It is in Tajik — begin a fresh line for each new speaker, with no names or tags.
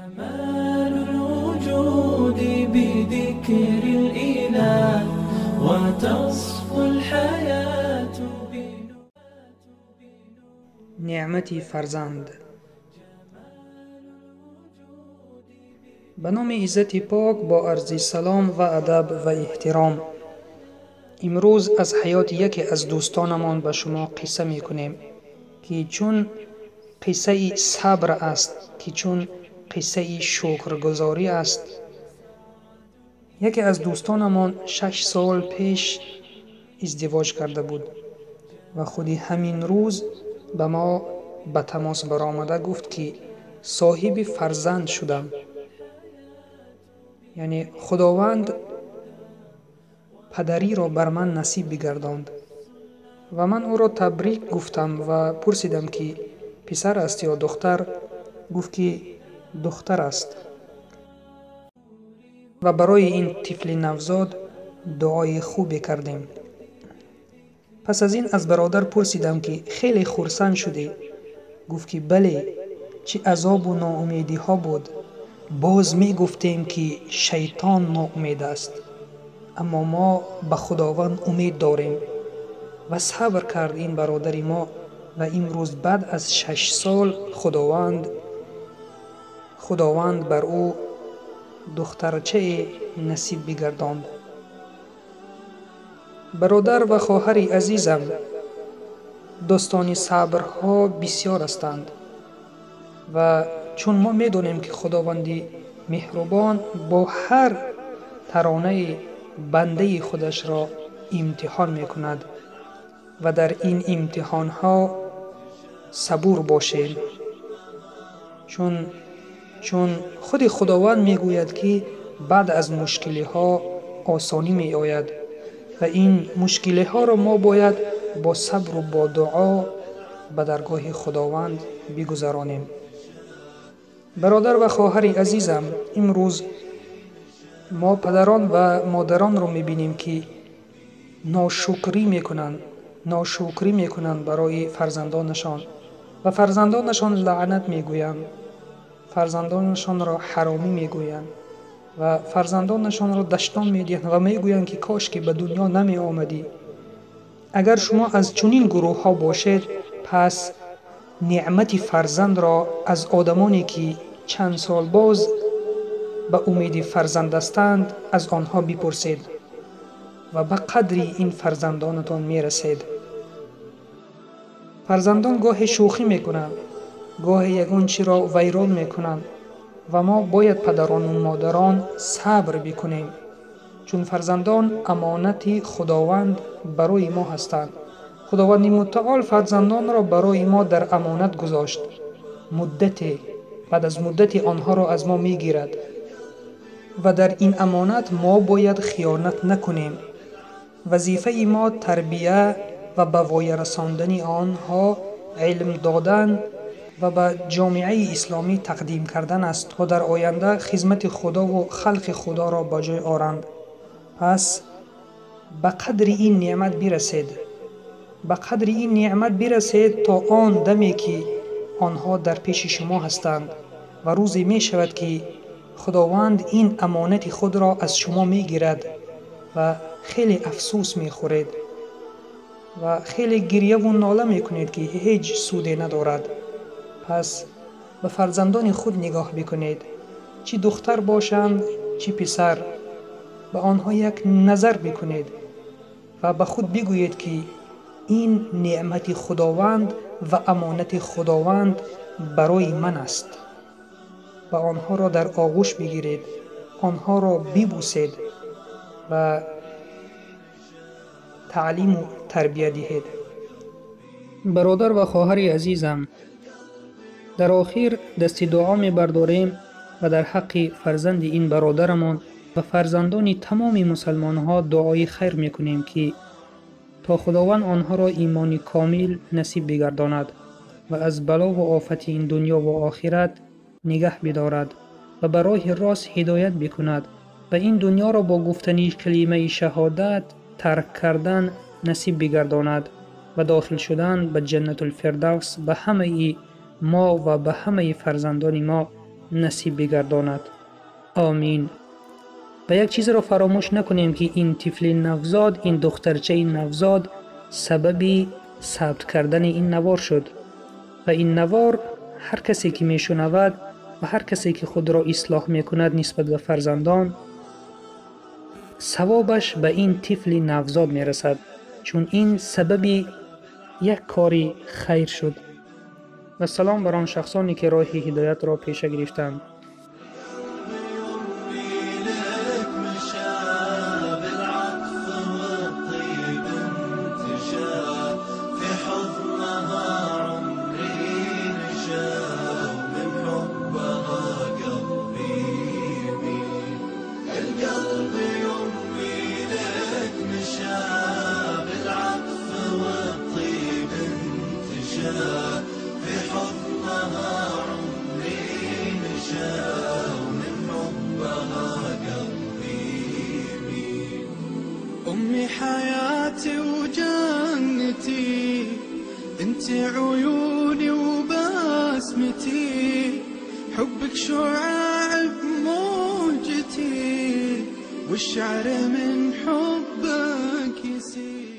جمال الوجود بذكر الإله وتصفو الحياة.
Неъмати фарзанд. Ба номи Иззати Пок, бо арзи салом ва адаб ва эҳтиром, имрӯз аз ҳаёти яке аз дӯстонамон ба шумо қисса мекунем, ки чун қиссаи сабр аст, ки чун қиссаи шукргузорӣ аст. Яке аз дӯстонамон 6 сол пеш издивоҷ карда буд ва худи ҳамин рӯз ба мо ба тамос баромада гуфт, ки соҳиби фарзанд шудам, яъне Худованд падариро бар ман насиб бигардонд. Ва ман ӯро табрик гуфтам ва пурсидам, ки писар аст ё духтар. Гуфт, ки духтар аст, ва барои ин тифли навзод дуои хубе кардем. Пас аз ин аз бародар пурсидам, ки хеле хурсанд шудӣ? Гуфт, ки бале, чӣ азобу ноумедиҳо буд. Боз мегуфтем, ки шайтон ноумед аст, аммо мо ба Худованд умед дорем. Ва сабр кард ин бародари мо ва имрӯз баъд аз 6 сол Худованд бар ӯ духтарчае насиб бигардонд. Бародар ва хоҳари азизам, достони сабрҳо бисёр ҳастанд ва чун мо медонем, ки Худованди меҳрубон бо ҳар таронаи бандаи худашро имтиҳон мекунад ва дар ин имтиҳонҳо сабур бошем, чун худи Худованд мегӯяд, ки баъд аз мушкилиҳо осонӣ меояд ва ин мушкилиҳоро мо бояд бо сабру бо дуо ба даргоҳи Худованд бигузаронем. Бародар ва хоҳари азизам, имрӯз мо падарон ва модаронро мебинем, ки ношукрӣ мекунанд, ношукрӣ мекунанд барои фарзандонашон ва фарзандонашон лаънат мегӯянд, фарзандонашонро ҳаромӣ мегӯянд ва фарзандонашонро дашном медиҳанд ва мегӯянд, ки кош ки ба дунё намеомадӣ. Агар шумо аз чунин гурӯҳҳо бошед, пас неъмати фарзандро аз одамоне, ки чанд сол боз ба умеди фарзанд ҳастанд, аз онҳо бипурсед ва ба қадри ин фарзандонатон мерасед. Фарзандон гоҳе шӯхӣ мекунанд, гоҳе ягон чиро вайрон мекунанд ва мо бояд, падарону модарон, сабр бикунем, чун фарзандон амонати Худованд барои мо ҳастанд. Худованди Мутаол фарзандонро барои мо дар амонат гузошт. Муддате, баъд аз муддате онҳоро аз мо мегирад ва дар ин амонат мо бояд хиёнат накунем. Вазифаи мо тарбия ва ба воя расондани онҳо, илм додан ва ба ҷомеаи исломӣ тақдим кардан аст, то дар оянда хизмати Худову халқи Худоро ба ҷой оранд. Пас ба қадри ин неъмат бирасед, ба қадри ин неъмат бирасед, то он даме, ки онҳо дар пеши шумо ҳастанд. Ва рӯзе мешавад, ки Худованд ин амонати худро аз шумо мегирад ва хеле афсӯс мехӯред ва хеле гирьяву нола мекунед, ки ҳеҷ суде надорад. Пас ба фарзандони худ нигоҳ бикунед, чӣ духтар бошанд, чӣ писар, ба онҳо як назар бикунед ва ба худ бигӯед, ки ин неъмати Худованд ва амонати Худованд барои ман аст. Ва онҳоро дар оғӯш бигиред, онҳоро бибӯсед ва таълиму тарбия диҳед. Бародар ва хоҳари азизам, дар охир дасти дуо мебардорем ва дар ҳаққи фарзанди ин бародарамон ва фарзандони тамоми мусалмонҳо дуои хайр мекунем, ки то Худованд онҳоро имони комил насиб бигардонад ва аз балову офати ин дунё ва охират нигаҳ бидорад ва ба роҳи рост ҳидоят бикунад ва ин дунёро бо гуфтани калимаи шаҳодат тарк кардан насиб бигардонад ва дохил шудан ба Ҷаннатулфирдавс ба ҳамаи мо ва ба ҳамаи фарзандони мо насиб бигардонад. Омин. Ва як чизро фаромӯш накунем, ки ин тифли навзод, ин духтарчаи навзод сабаби сабт кардани ин навор шуд ва ин навор ҳар касе ки мешунавад ва ҳар касе ки худро ислоҳ мекунад нисбат ба фарзандон, савобаш ба ин тифли навзод мерасад, чун ин сабаби як кори хайр шуд. Ва салом бар он шахсоне ки роҳи ҳидоятро пеша гирифтанд.
أمي حياتي وجنتي، انت عيوني وبسمتي، حبك شعاع بموجتي، والشعر من حبك يسير.